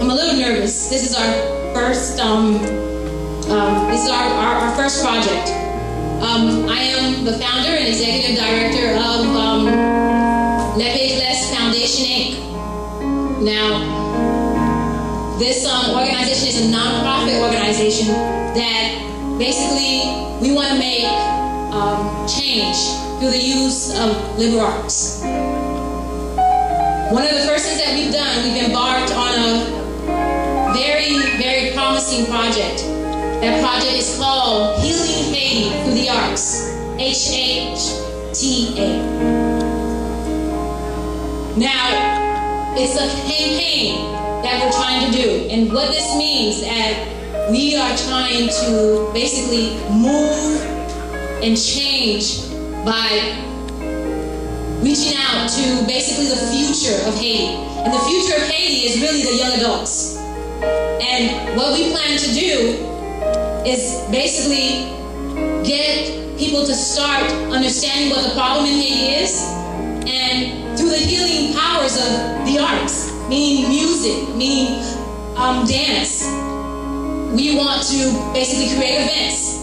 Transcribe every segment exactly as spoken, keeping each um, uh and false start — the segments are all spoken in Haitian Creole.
I'm a little nervous. This is our first, um, um, this is our, our, our first project. Um, I am the founder and executive director of, um, Les Pageless Foundation, Inc. Now, this, um, organization is a nonprofit organization that basically we want to make, um, change through the use of liberal arts. One of the first things that we've done, we've embarked on a very, very promising project. That project is called Healing Haiti Through the Arts, H H T A. Now, it's a campaign that we're trying to do, and what this means is that we are trying to basically move and change by reaching out to basically the future of Haiti. And the future of Haiti is really the young adults. And what we plan to do is basically get people to start understanding what the problem in Haiti is, and through the healing powers of the arts, meaning music, meaning, um, dance, we want to basically create events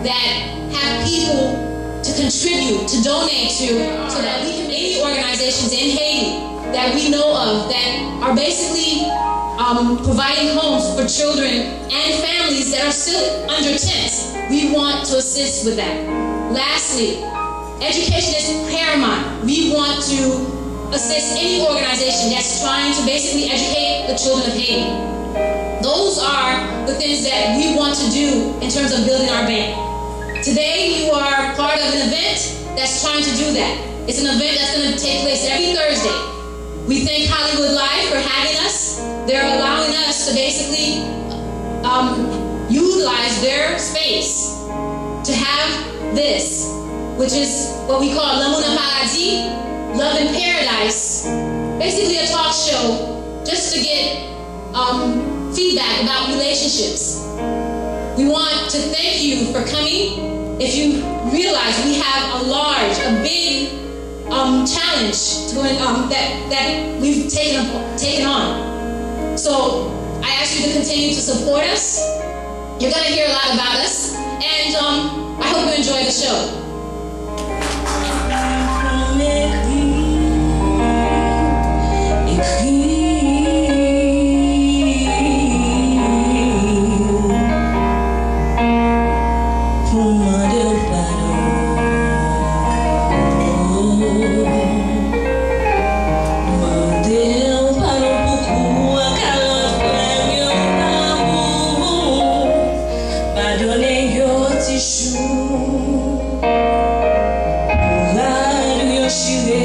that have people to contribute, to donate to, so that we can, any organizations in Haiti that we know of that are basically, um, providing homes for children and families that are still under tents. We want to assist with that. Lastly, education is paramount. We want to assist any organization that's trying to basically educate the children of Haiti. Those are the things that we want to do in terms of building our bank. Today, you are part of an event that's trying to do that. It's an event that's going to take place every Thursday. We thank Hollywood Live for having us. They're allowing us to basically, um, utilize their space to have this, which is what we call Lanmou nan Paradi, Love in Paradise, basically a talk show just to get, um, feedback about relationships. We want to thank you for coming. If you realize, we have a large, a big, um, challenge to, um, that, that we've taken, taken on. So I ask you to continue to support us. You're going to hear a lot about us, and, um, I hope you enjoy the show. Mande w padon pou kou ak lòt frè m yo pa bon. Padone yo ti chou. Pou rad ou yo chire,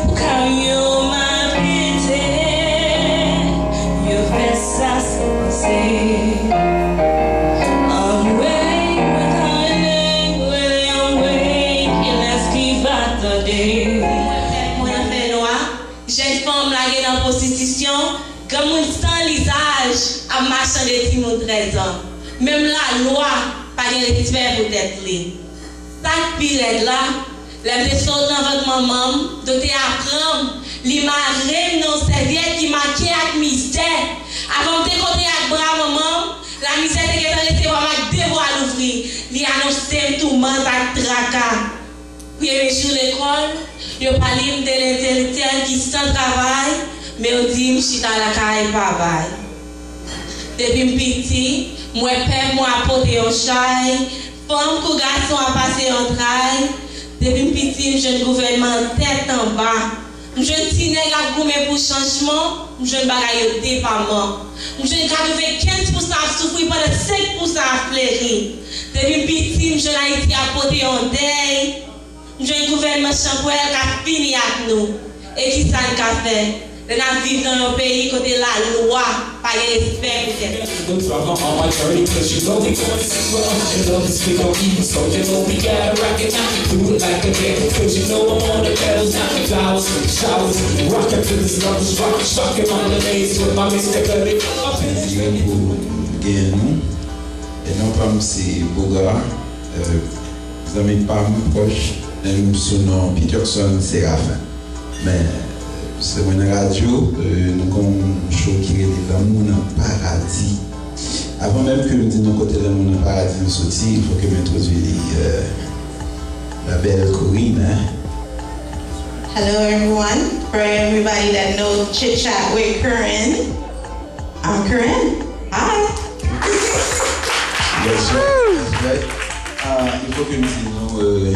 pou kay yo mal pete, yo fè sa san panse. Anmwey, mwen ta rele, rele anmwey, kilès ki va tande? Mwen fè nwa, jèn fanm lage nan pwostitisyon, granmoun san lizaj ap machande timoun trèz an. Menm lalwa pa gen respè pou tèt li. Sa k pi rèd la, lè m te sot nan vant manman m, doktè a pran m, li mare m nan yon sèvyèt ki make ak mizè. Avan m te kontre ak bra manman m, lamizè te gentan resevwa m ak de bra louvri. Li anonse m toumant ak traka. Premye jou lekòl, yo pale m de entèlektyèl ki san travay, men yo di m chita lakay pa bay. Depi m piti, m wè pèp mwen ap pote yon chay, fanm kou gason ap pase antray. Depi m piti, m jwenn gouvènman an tèt anba. M jwenn ti nèg ap goumen pou chanjman, m jwenn bagay yo depaman. M jwenn katrevenkenz pousan ap soufri pandan senk pousan ap fleri. Depi m piti, m jwenn Ayiti ap pote yon dèy. M jwenn gouvènman chanpwèl k ap fini ak nou. E kisa n ka fè lè n ap viv nan yon peyi kote lalwa pa gen respè pou tèt? Look, I'm on my journey, 'cause you know we going somewhere. And love is big on me, so you know we gotta rock it now. Do it like a man, 'cause you know I'm on the pedals now. Flowers, showers, rockin' to this love is rock, shocking on the days with my Mister Cuddy. Yo pou gen nou. E non pa m se Boga, eh, zanmi pa m pwòch, men m sou non Peterson Séraphin. Men, Se mwen nan radyo, euh, nou gen yon show ki rele Lanmou nan Paradi. Avan menm ke m di nou kote Lanmou nan Paradi nou soti, il faut que m entwodui li, euh, la belle Corinne, hein. Hello, everyone. For everybody that knows Chit Chat with Corinne, I'm Corinne. Hi. That's right, that's right. Ah, il faut que m di nou, euh,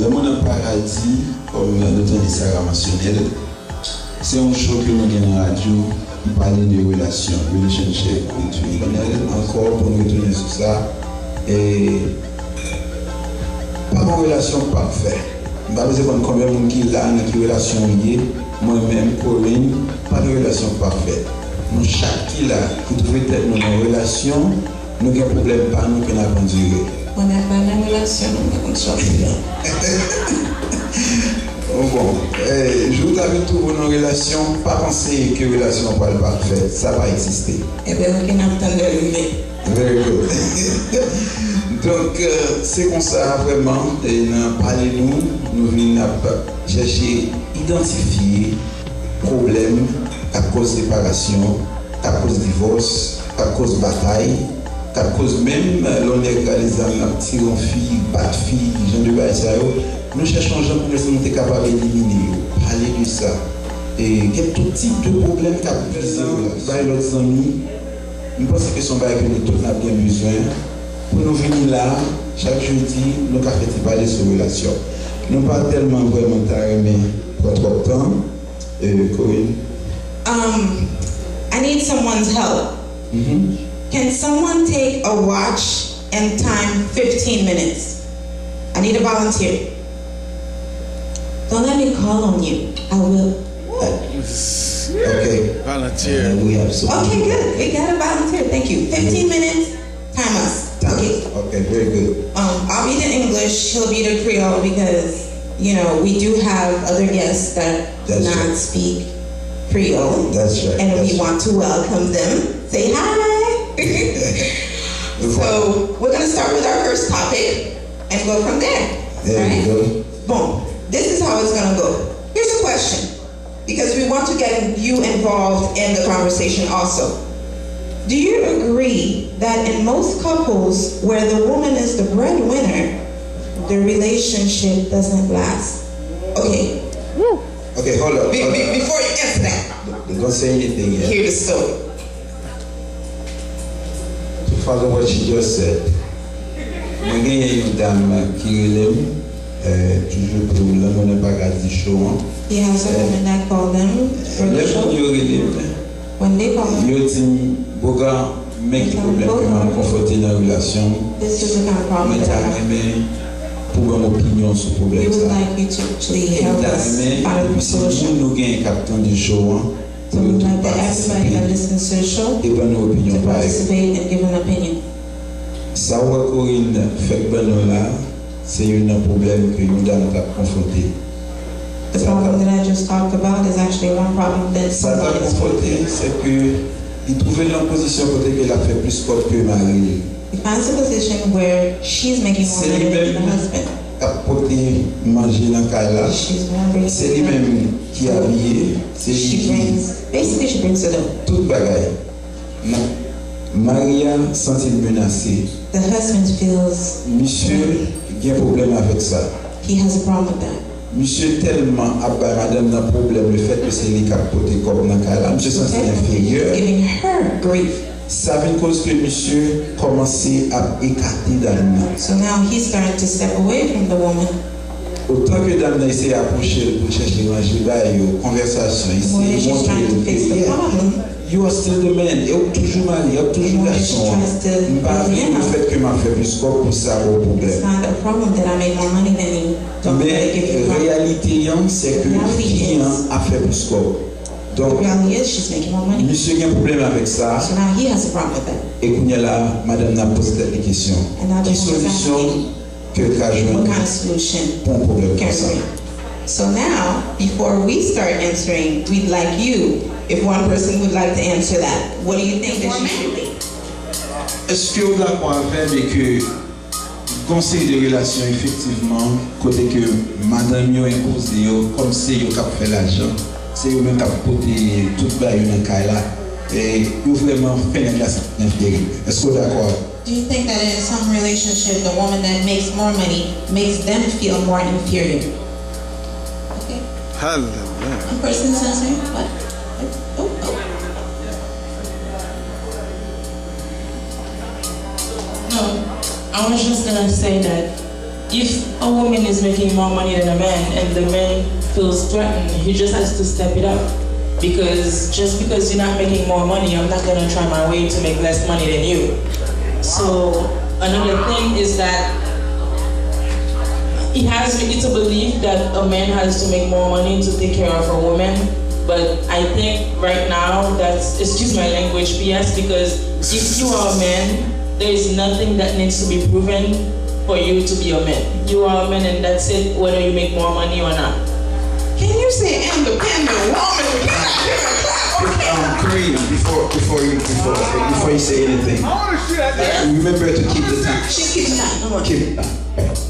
Lanmou nan Paradi, kòm nou tande Sarah mansyone l, se yon show ke nou gen nan radyo, ki pale de relasyon, relationship between. Ankò, pou nou retounen sou sa, e pa gen relasyon pafè. M pa bezwen konn konbyen moun ki la, nan ki relasyon w ye. Mwen menm, Corinne, pa gen relasyon pafè. Nou chak ki la, ki twouve tèt nou nan relasyon, nou gen pwoblèm pa nou ke n ap andire. Mwen menm, mwen menm relasyon, nou pa konn sa w ap di la. Bon, eh, jou w ta vin twouve w nan relasyon, pa panse ke relasyon an pral pafè. Sa pa egziste. Ebyen, oke, n ap tann lè l rive. Very good. Donk, euh, se konsa, vrèman, e nan pale nou, nou vin ap chèche idantifye pwoblèm k ap koz separasyon, k ap koz divòs, k ap koz batay, k ap koz menm, euh, lè w nèg rale zam, l ap tire yon fi, bat fi, jan de bagay sa yo. Nou chèche yon jan pou nou te kapab elimine yo. Pale de sa. E gen tout tip de pwoblèm k ap vize yo la. Bay lòt zanmi. M panse ke se yon bagay ke nou tout n ap gen bezwen. Pou nou vini la, chak jedi, nou ka fè ti pale sou relasyon. Nou pa tèlman vrèman ta renmen pran twòp tan, euh, Corinne. Um, I need someone's help. Can someone take a watch and time fifteen minutes? I need a volunteer. Don't let me call on you. I will. Okay. Volunteer. Uh, we have some. Okay, good. We got a volunteer. Thank you. Fifteen minutes. Time us. Time us. Okay. Okay, very good. Um, I'll be the English, he'll be the Creole because, you know, we do have other guests that do not speak Creole. That's right. And we want to welcome them. Say hi. So, we're gonna start with our first topic and go from there. There you go. Bon, this is how it's gonna go. Here's a question, because we want to get you involved in the conversation also. Do you agree that in most couples where the woman is the breadwinner, the relationship doesn't last? Okay. Okay, hold up. Be- be- before you answer that, don't say anything yet. Hear the story. To follow what she just said, mwen genyen yon dam ki rele m, eh, toujou pou Lanmou nan Paradi show an. He has a woman that called them for the show. Lè moun yo rele m, yo di m, "Boga, men ki pwoblèm ke m ap konfwonte nan relasyon m. Mwen ta renmen pou ban m opinyon sou pwoblèm sa. E m ta renmen, depi se moun nou genyen k ap tande show an, pou yo tou patisipe e ban nou opinyon pa yo." Sa w wè Corinne fèk ban nou la, se youn nan pwoblèm ke yon dam t ap konfwonte. The problem that I just talked about is actually one problem that someone is going through. Sa l t ap konfwonte, se ke li twouve l nan pozisyon kote ke l ap fè plis kòb ke mari l. He finds a position where she's making more money than the husband. Se li menm k ap pote manje nan kay la. She's the one bringing the food. Se li menm ki abiye. Se li ki, basically, she brings the dough. Tout bagay. Nan mari a santi l menase. The husband feels. Misye gen pwoblèm avèk sa. He has a problem with that. Misye tèlman ap bay madanm nan pwoblèm, lefèt ke se li k ap pote kòb nan kay la, misye santi l enferyè. He's giving her grief. Sa vin koz ke misye kòmanse ap ekate dam nan. So now he's starting to step away from the woman. Otan ke dam nan eseye apwoche l pou l chèche ranje bagay yo, konvèsasyon, eseye montre l ke, yeah, you are still the man. E w toujou mari, w toujou gason an. M pa vle lefèt ke m ap fè plis kòb pou sa ba w pwoblèm. It's not a problem that I make more money than you. Men reyalite an, se ke fi an ap fè plis kòb. Donk, misye gen pwoblèm avèk sa. E kounye a la, madanm nan ap poze tèt li kesyon. Ki solisyon ke l ka jwenn pou yon pwoblèm konsa? So now, before we start answering, we'd like you, if one person would like to answer that, what do you think that she should do? Èske w dakò avè m ke gon seri de relasyon, efektivman, kote ke madanm yo enpoze yo kòm se yo k ap fè lajan, Se yo menm k ap pote tout bagay yo nan kay la. E yo vrèman fè nèg la santi l enferi. Èske w dakò avè m? Do you think that in some relationship, the woman that makes more money makes them feel more inferior? Okay. Hallelujah. One person is answering. What? Oh, oh. No, I was just gonna say that if a woman is making more money than a man and the man feels threatened, he just has to step it up. Because just because you're not making more money, I'm not gonna try my way to make less money than you. So another thing is that it has me, it's a belief that a man has to make more money to take care of a woman. But I think right now that's, excuse my language, B S, because if you are a man, there is nothing that needs to be proven for you to be a man. You are a man and that's it, whether you make more money or not. Can you say independent woman? Can I hear a clap? Okay. Um, Kareem, before before you before before you say anything, remember to keep the time. She keep time. Come on. Keep it time.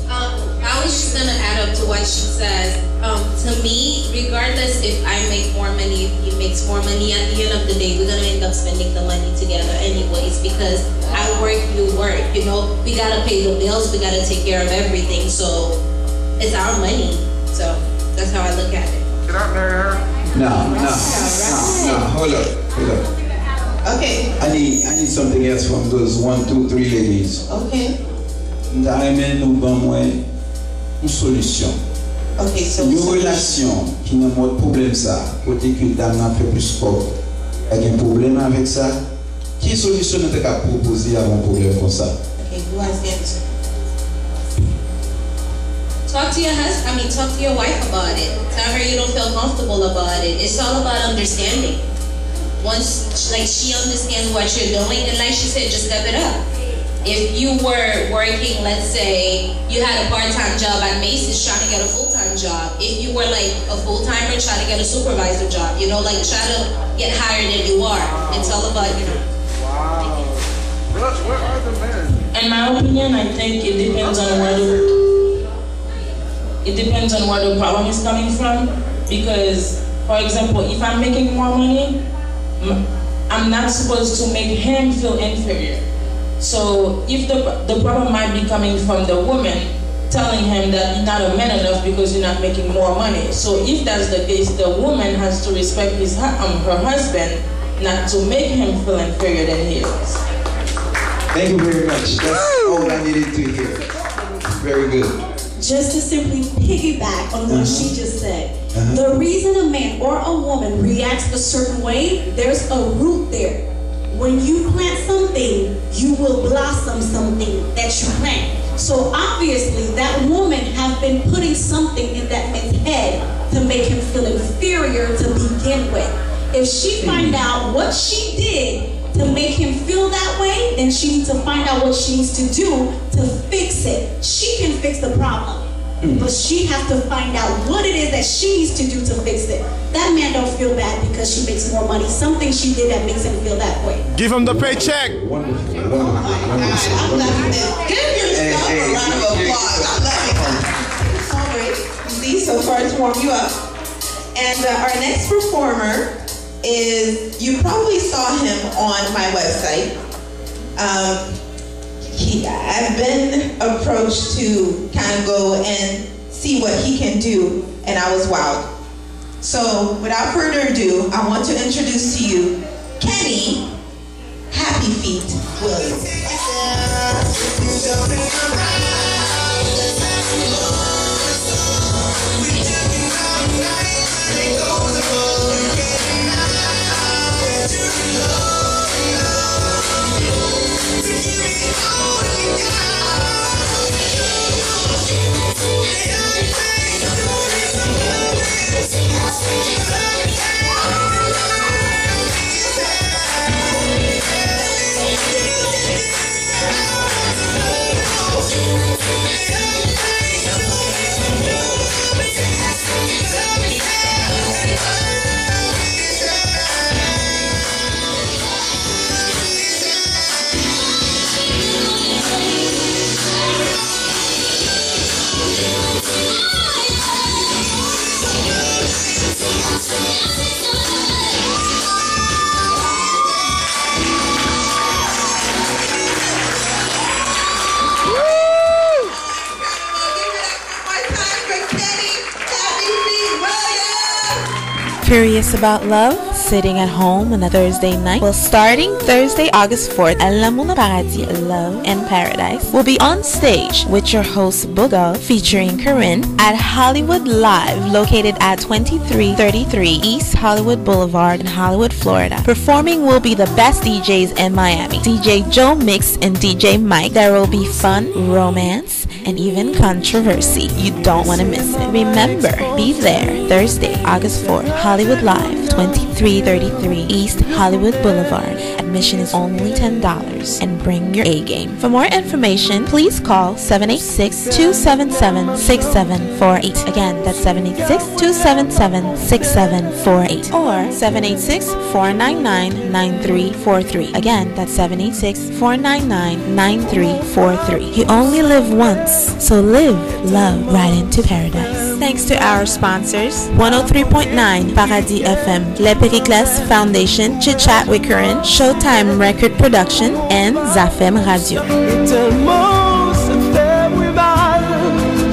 Um, I was just gonna add up to what she says. Um, to me, regardless if I make more money, if he makes more money, at the end of the day, we're gonna end up spending the money together anyways because I work, you work. You know, we gotta pay the bills, we gotta take care of everything. So it's our money. So that's how I look at it. Can I marry her? No, no, no, no. Hold up, hold up. Okay. I need, I need something else from those one, two, three ladies. Okay. M ta renmen nou ban mwen yon solisyon. Okay, so yon relasyon ki nan mòd pwoblèm sa, kote ke dam nan ap fè plis kòb, pa gen pwoblèm avèk sa. Ki solisyon nou ta ka pwopoze avè yon pwoblèm konsa? Okay, who has the answer? Talk to your husband, I mean, talk to your wife about it. Tell her you don't feel comfortable about it. It's all about understanding. Once, like, she understands what you're doing, and like she said, just step it up. If you were working, let's say, you had a part-time job at Macy's trying to get a full-time job. If you were, like, a full-timer trying to get a supervisor job, you know, like, try to get higher than you are. It's all about, you know. Wow. Where, where are the men? In my opinion, I think it depends on where the, it depends on where the problem is coming from. Because, for example, if I'm making more money, m- I'm not supposed to make him feel inferior. So if the the problem might be coming from the woman telling him that you're not a man enough because you're not making more money. So if that's the case, the woman has to respect his hu- um, her husband, not to make him feel inferior than he is. Thank you very much. That's all I needed to hear. Very good. Just to simply piggyback on what she just said, the reason a man or a woman reacts a certain way, there's a root there. When you plant something, you will blossom something that you plant. So obviously, that woman have been putting something in that man's head to make him feel inferior to begin with. If she find out what she did to make him feel that way, then she needs to find out what she needs to do to fix it. She can fix the problem, but she has to find out what it is that she needs to do to fix it. That man don't feel bad because she makes more money. Something she did that makes him feel that way. Give him the paycheck. Wonderful, wonderful, wonderful, wonderful. Give yourself a round of applause. I'm laughing. All right. See, so far to warm you up. And uh, our next performer is, you probably saw him on my website. Um, he, I've been approached to kind of go and see what he can do, and I was wowed. So, without further ado, I want to introduce to you Kenny Happy Feet Williams. Curious about love? Sitting at home on a Thursday night? Well, starting Thursday, August fourth, El Namouna Paradi Love and Paradise will be on stage with your host Booga featuring Corinne at Hollywood Live, located at twenty-three thirty-three East Hollywood Boulevard in Hollywood, Florida. Performing will be the best D Js in Miami, D J Joe Mix and D J Mike. There will be fun, romance, and even controversy. You don't want to miss it. Remember, be there Thursday, August fourth, Hollywood Live, twenty-three thirty-three East Hollywood Boulevard. Admission is only ten dollars, and bring your A game. For more information, please call seven eight six, two seven seven, six seven four eight. Again, that's seven eight six, two seven seven, six seven four eight or seven eight six, four nine nine, nine three four three. Again, that's seven eight six, four nine nine, nine three four three. You only live once, so live, love, right into paradise. Thanks to our sponsors, one oh three point nine Paradis F M, Les Periclès Foundation, Chit Chat with Corinne, Showtime Record Production, and Zafem Radio. Tèlman sa fè mwen mal,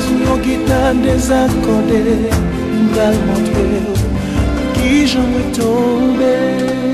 sou yon gita dezakòde, m pral montre w kijan mwen tonbe.